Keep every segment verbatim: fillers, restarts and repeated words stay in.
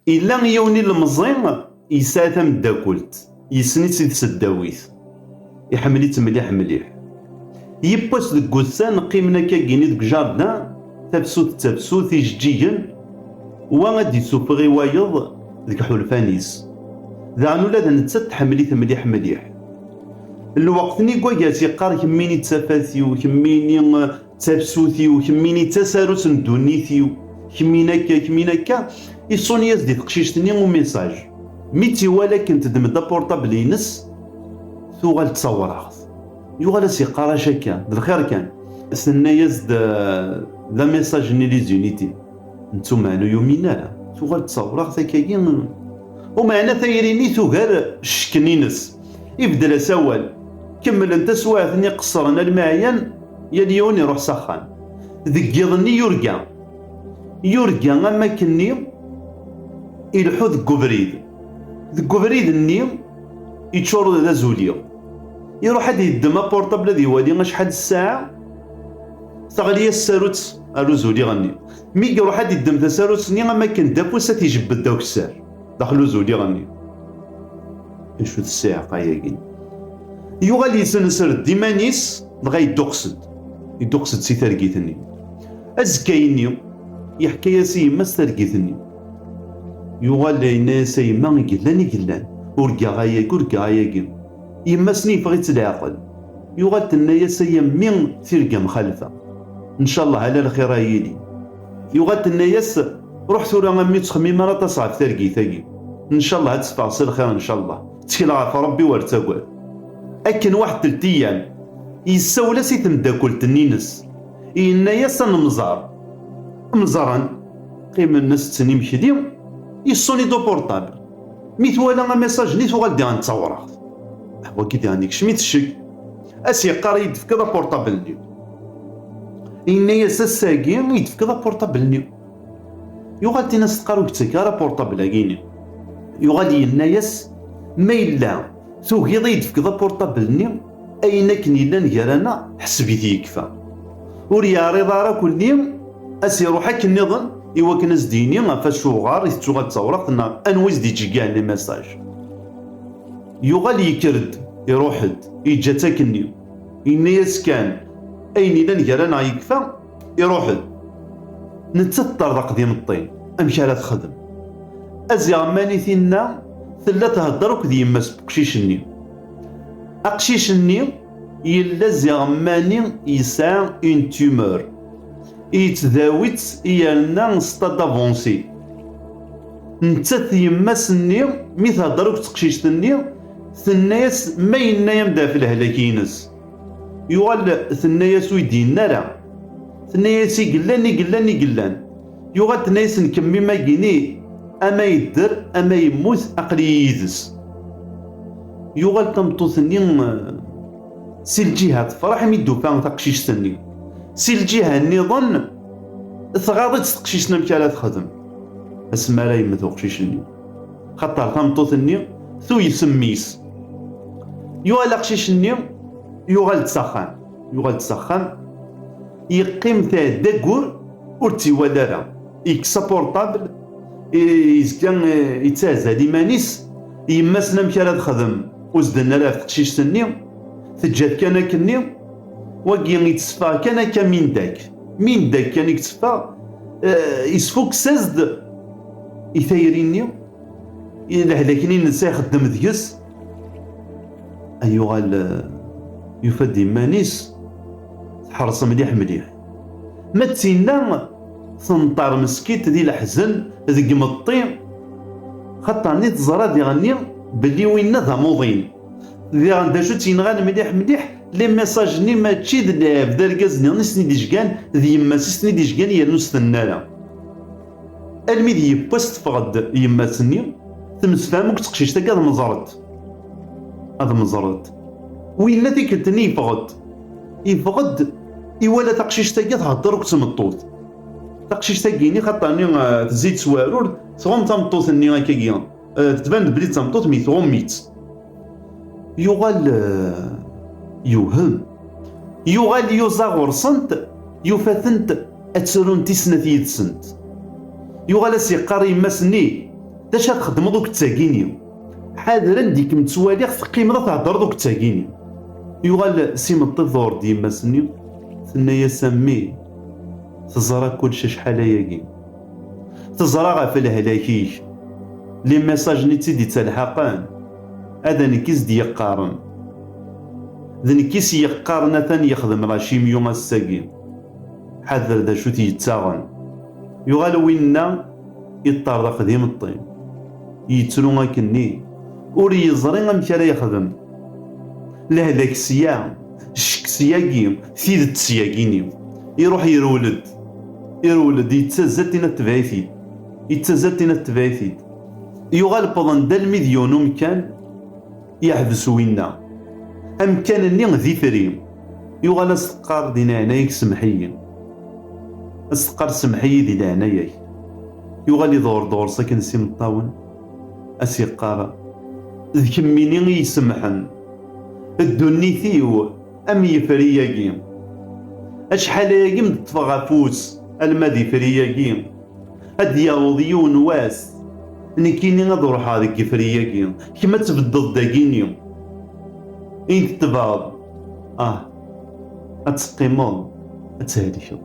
Yella yiwen ilemẓi yesɛa tameddakelt, yessen-itt di tseddawit, iḥemmel-itt mliḥ mliḥ. Yiwwas deg wussan qqimen akkagini deg jardin, tafsut d tafsut, ijeǧǧigen, wa ad d-isuffeɣ i wayeḍ deg iḥulfan-is. Daɣen ula d nettat tḥemmel-it mliḥ mliḥ. Lweqt-nni deg wagas yeqqar: "Kemmini d tafat-iw, kemmini, eh, d tafsut-iw, kemmini d tasarut n ddunit-iw, kemmini akka, kemmini akka." Iṣuni-yas-d i teqcict-nni umisaj. Mi tt-iwala akken teddem-d aportabl-ines, tuɣal d tawraɣt. Yuɣal as-yeqqar: "Acu akka, d lxir kan?" Tenna-yas-d, eh, d amisaj-nni Les Unités. Netta umeɛna ur yumin ara. Tuɣal d tawraɣt akkagi. Umeɛna tayri-nni tugar ccek-nni-ines. Ibeddel-as awal. Kemmlen taswiɛt-nni qeṣṣren almi ɛyan, yal yiwen iruḥ s axxam. Deg yiḍ-nni yurga. Yurga am akkenni ileḥḥu deg ubrid. Deg ubrid-nni yeččur d azuliɣ. Iruḥ ad yeddem aportabl ad iwali acḥal ssaɛa. Teɣli-yas tsarut ar uzuliɣ-nni. Mi iruḥ ad yeddem tasarut-nni, am akken d afus ad t-ijebbed d akessar daxel uzuliɣ-nni. Acu d ssiɛqa-yagi? Yuɣal yesnesred iman-is, dɣa yedduqes-d. Yedduqes-d si targit-nni. Azekka-yinni, yeḥka-yas i yemma-s targit-nni. Yuɣal yenna-yas: "A yemma, i yellan, i yellan. Urgaɣ ayagi, urgaɣ ayagi." Yemma-s-nni yeffeɣ-itt leɛqel. Yuɣal tenna-yas: "Ay a mmi, tirga mxalfa. Ncallah ala lxir ara yili." Yuɣal tenna-yas: "Ruḥ tura a mmi, ur ttxemmim ara aṭas ɣef targit-agi. Ncallah ad teffeɣ s lxir, ncallah. Ttkel ɣef Rebbi wer ttagad." Akken waḥed teltiyam, yessawel-as i temdakelt-nni-ines. Yenna-yas: "Ad nemẓer." Mẓeren, qqimen asetten imekli, yessuni-d uportabl. Mi twala amisaj-nni tuɣal diɣen d tawraɣt. Ah, wagi diɣen yekcem-it ccek. As-yeqqar: "Ad iyi-d-tefkeḍ aportabl-nni." Yenna-yas: "Ass-agi ad iyi-d-tefkeḍ aportabl-nni." Yuɣal tin as-teqqar: "Ur k-ttakeɣ ara aportabl-agi-nni." Yuɣal yenna-yas: "Ma yella tugiḍ ad iyi-d-tefkeḍ aportabl-nni, ayen akken yellan gar-aneɣ, ḥseb-it yekfa." Ur yeɛriḍ ara kulli, as-iruḥ akken nniḍen i wakken as-d-yini ɣef acuɣer i tettuɣal d tawraɣt neɣ anwa i s-d-yettceggɛen les messages. Yuɣal yekker-d, iruḥ-d, yeǧǧa-tt akkenni. Yenna-yas kan: "Ayen yellan gar-aneɣ yekfa." Iruḥ-d. Nettat teṭṭerḍeq d imeṭṭi, amek ara texdem? Aziɣ mani tinna tella thedder akked yemma-s n uqcic-nni. Aqcic-nni yella ziɣ mani yesɛa une tumeur. Yettdawi-tt yerna stade avancé. Nettat yemma-s-nni, mi thedder akked teqcict-nni, tenna-yas ma yenna-yam-d ɣef lehlak-ines. Yuɣal tenna-yas ur yi-d-yenna ara. Tenna-yas i yellan, i yellan, i yellan. Yuɣal tenna-yas: "Nekk mmi-m-agi-ni, ama yedder, ama yemmut, aql-iyi yid-s." Yuɣal tameṭṭut-nni, eh, si lǧiha tefreḥ mi d-tufa taqcict-nni. Si lǧiha nniḍen, tɣaḍ-itt teqcict-nni amek ara texdem asmi ara yemmet uqcic-nni. Xaṭer tameṭṭut-nni tuyes mmi-s. Yuɣal aqcic-nni, yuɣal-d s axxam. Yuɣal-d s axxam, yeqqim tɛedda aggur, ur tt-iwala ara. Yekkes aportabl, i-, yezga, eh, yettazal iman-is. Yemma-s-nni amek ara texdem, ur s-d-tenna ara ɣef teqcict-nni, teǧǧa-t kan akkenni. Wagi yetteffeɣ kan akka mindak, mindak kan i yetteffeɣ, eh, yesfukkes-as-d i tayri-nni, i lehlak-nni netta ixeddem deg-s. Ay yuɣal, eh, yufa-d iman-is teḥreṣ mliḥ mliḥ. Ma d tinna tenṭer meskint di leḥzen, deg imeṭṭi, xaṭer-nni teẓra diɣenni belli winna d amuḍin. Diɣen d acu tt-yenɣan mliḥ mliḥ, les messages-nni mačči d lɛebd, argaz-nni i sen-id-ijgan, d yemma-s i sen-id-ijgan yernu s-tenna ara. Almi d yiwwas teffeɣ-d yemma-s-nni, temsefham akked teqcict-agi ad mẓrent. Ad mẓrent. Winna tikkelt-nni yeffeɣ-d. Yeffeɣ-d, iwala taqcict-agi thedder akked tmeṭṭut. Taqcict-agi-nni xaṭer-nni, eh, tezzi-d s warur, tɣumm tameṭṭut-nni akkagi. Eh, tban-d belli d tameṭṭut, mi tɣumm-itt. Yuɣal, eh, yewhem. Yuɣal yuẓa ɣur-sent, yufa-tent ad ttrunt i snat yid-sent. Yuɣal as-yeqqar i yemma-s-nni: D acu ara txedmeḍ akked tagini? Ḥader, anda i kem-ttwaliɣ teqqimeḍ ad theddreḍ akked tagini. Yuɣal s imeṭṭi tḍur-d yemma-s-nni, tenna-yas: A mmi, teẓra kullec acḥal ayagi. Teẓra ɣef lehlak-ik. Les messages-nni i tt-id-ittelḥaqen, ad nekk i s-d-yeqqaren. D nekk i s-yeqqaren atan yexdem la chimio ass-agi. Ḥader d acu t-yettaɣen. Yuɣal winna iṭṭerḍeq d imeṭṭi, yettru akkenni, ur yeẓri amek ara yexdem. Lehlak sya, ccek syagi, tidet syagini. Iruḥ irewwel-d, irewwel-d, yettazal tin ad tebɛ-it-id, yettazal tin ad tebɛ-it-id. Yuɣal wwḍen-d almi d yiwen umkan, yeḥbes winna. Amkan-nni d itri. Yuɣal as-teqqar: Di leɛnaya-k, semmeḥ-iyi. As-teqqar: Semmeḥ-iyi di leɛnaya-k. Yuɣal iḍur-d ɣur-s akken s imeṭṭawen, as-yeqqar: D kemmini i isemmḥen. Ddunit-iw am yifri-agi. Acḥal ayagi m-d-ṭṭfeɣ afus alma d ifri-agi. Ad d-yaweḍ yiwen wass, nekkini ad ruḥeɣ deg ifri-agi, kemm ad tbeddeḍ dagini. Ayen tettebɛeḍ, ah, ad teqqimeḍ, ad thelkeḍ.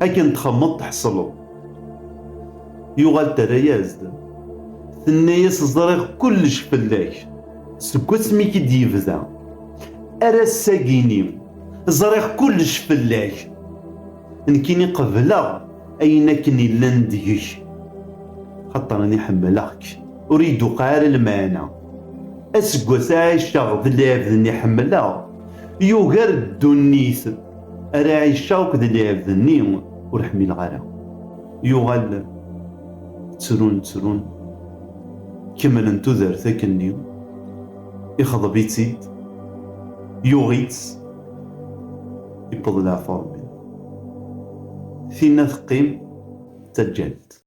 Akken txemmeḍ, tḥeṣleḍ. Yuɣal terra-yas-d, tenna-yas: Ẓriɣ kullec fell-ak, seg wasmi i k-id-yebda ar ass-agini, ẓriɣ kullec fell-ak. Nekkini qebleɣ ayen akken illan deg-k, xaṭer ani ḥemmleɣ-k, ur yi-d-tuqiɛ ara lmeɛna. Aseggas ara ɛiceɣ d lɛebd-nni ḥemmleɣ, yugar ddunit ara ɛiceɣ akked lɛebd-nni ur ḥmileɣ ara. Yuɣal ttrun, ttrun, kemmlen tudert akkenni, ixḍeb-itt-id, yuɣ-itt, iwweḍ leɛfu Ṛebbi. Tinna teqqim d taǧǧalt.